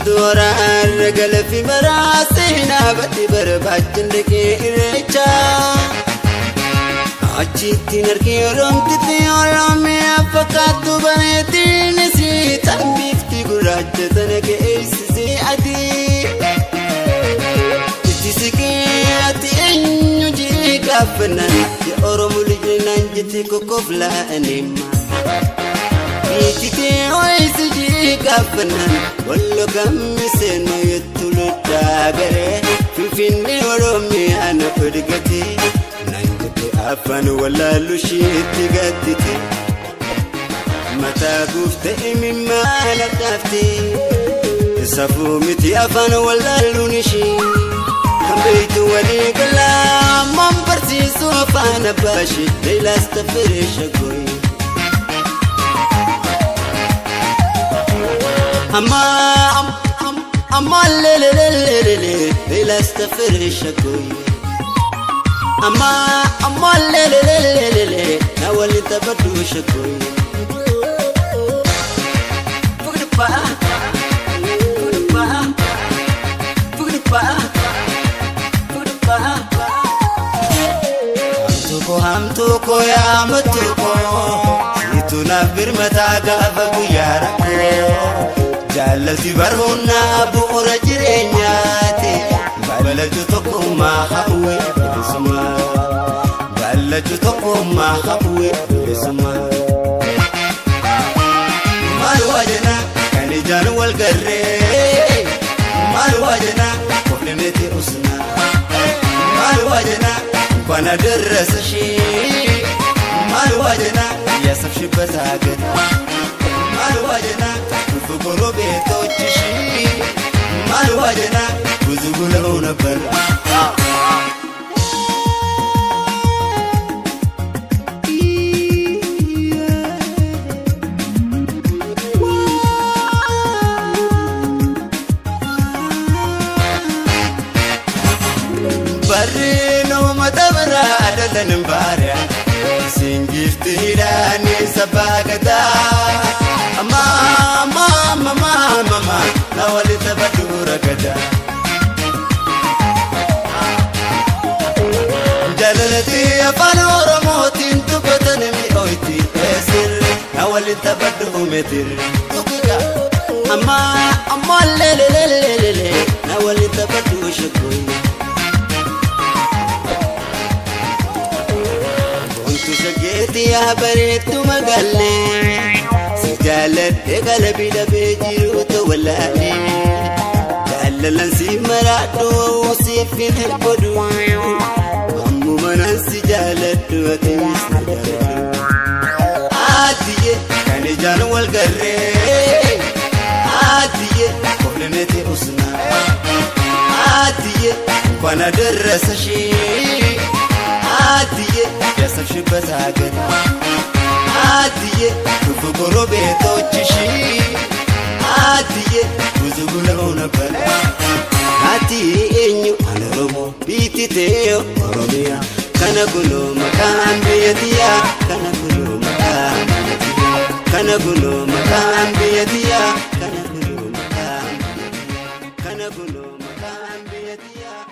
Kottu galafi maraasina batti barbaachin dhaqee irreecha. Achitti narkee oromtitti oromiyaa fakkaattu bareedinni si tan bifti gurraacha tana keessisee adii. Itti siqee ati eenyu jee gaafannaan yaa Oromoo lijinaan jettee kokkooflaanima. Ititee ho'isi jee gaafannaan wallo kammi seenuu jettu loddaa garee Finfinnee Oromiyaa na odgatee naan jette afaan wallaalu isheetti gattite. Mataa guuftee imimmaan adhaaftee safuu miti afaan wallaaluun ishee kan beektu walii galaa maan barsiisuu afaan abbaa ishee Leelaas Tafaree Shaggooyye. Amma amma lelelelelele Leelaas Tafaree Shaggooyye. Amma amma lelelelelele na waliin taphadhu Shaggooyye. Hamtuko yaa matuko siitu naaf birmataa gaafa guyyaa rakkoo jaalalti barhoonnaa bu'uura jireenyaati baallachuu tokkummaa hawwee bilisummaa baallachuu tokkummaa hawwee bilisummaa. Maal waajana kan ijaan wal garree maal waajana qofni miti usnaa maal waajana. እንኳን አደረሰሽ ማልዋጀና ያሰብሽበት ሀገር ማልዋጀና ብዙ ጎረቤቶችሽ ማልዋጀና ብዙ ብለው ነበር። Adalan baariya singiftiidhaan sabaa gadaa amma amma amma amma na waliin taphadhu ragadaa. Jaalalati afaan Oromootiin dubbatan mi'ooyti eesirri na waliin taphadhu meetirri amma amma lelelelelele na waliin taphadhu Shaggooyye. Shageetti yaa bareeddu magaalee si jaaladhe qalbii dhabee jiruutu wallaalee jaalalaan si maraadhu siif hin godhu ammuma naan si jaaladhu atiis na jaaladhu. Atiyyee kan ijaan wal garree atiyyee qofni miti usnaa atiyyee እንኳን አደረሰሽ አትዬ ያሰብሽበት ሀገር አትዬ ክፉ ጎረቤቶችሽ አትዬ ብዙ ብለው ነበር። Ati eenyu ani Oromoo biitti ta'e Oromiyaa kana kunoo maqaan biyya tiyyaa kana kunoo maqaan biyya tiyyaa kana kunoo maqaan biyya tiyyaa kana kunoo maqaan biyya tiyyaa kana kunoo maqaan biyya tiyyaa.